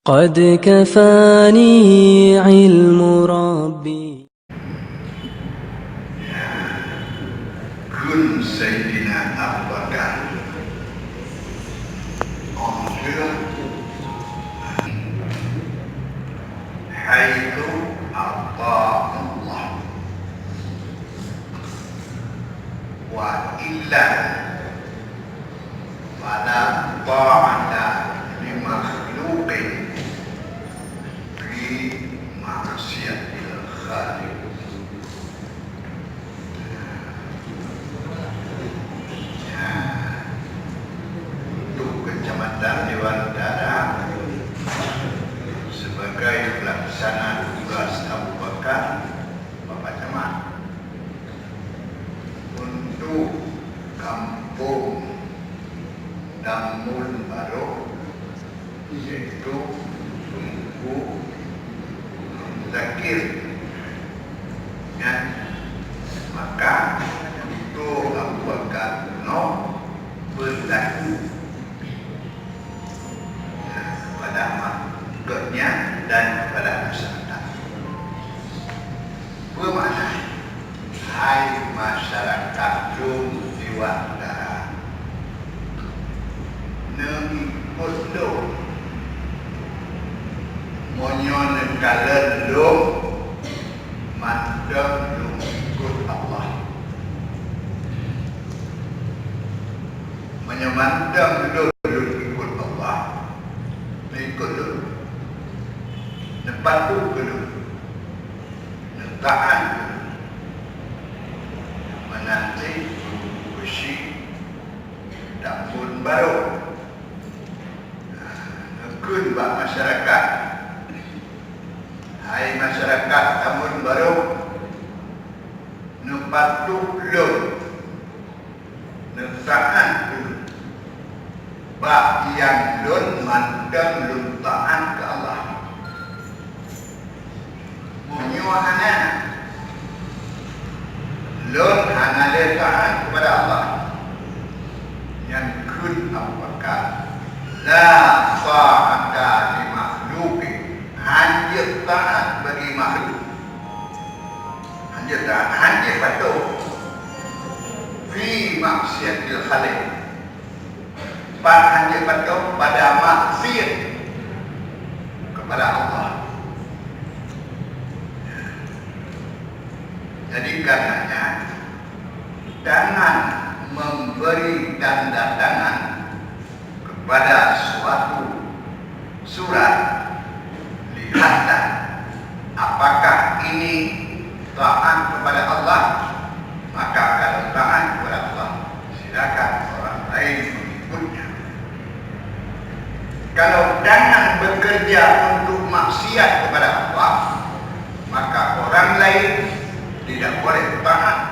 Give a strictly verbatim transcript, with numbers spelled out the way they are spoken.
قد كفاني علم ربي. Kheun Saidina Abu Bakar, "Hai tu, Allah, wa illa fala ta'ata li makhluqin fi ma'siyatil khaliq." Untuk Kecamatan Dewan Utara, sebagai pelaksana tugas Abu Bakar, Bapak Camat, untuk Kampung Tambun Barô, yaitu Teungku Zakir. Nyan maka Teungku Abu Bakar keunoe beulaku kepada ma-, gobnyan dan kepada masyarakat. Peue makna, "Hai masyarakat lôn Dewan Utara, neuikot lôn. Meunyoe neukalon lôn, mantong lôn ikot Allah." Meunyoe mantong lôn, lôn ikot Allah, neuikot lôn, neupatuh keu lôn, neutaát keu lôn, meunan cit Teungku Beusyik Tambun Barô. Neukheun bak masyarakat, "Hai masyarakat Tambun Barô, neupatuh lôn, neutaát keu lôn. Bak nyang lôn mantong lôn taát keu Allah. Meunyoe hana, lôn hana lé taát kepada Allah." Nyan kheun Abu Bakar, "La ta'ata li makhluqin." Hanjeuet taát bagi makhluk. Hanjeuet taát, hanjeuet patuh. Fi ma'siyatil Khaliq. Pat hanjeuet patuh? Pada maksiat kepada Allah. Jadi karenanya, jangan memberi tanda tangan kepada suatu surat, lihatlah apakah ini taat kepada Allah, maka kalau taat kepada Allah, silakan orang lain mengikutnya. Kalau tangan bekerja untuk maksiat kepada Allah, maka orang lain tidak boleh taat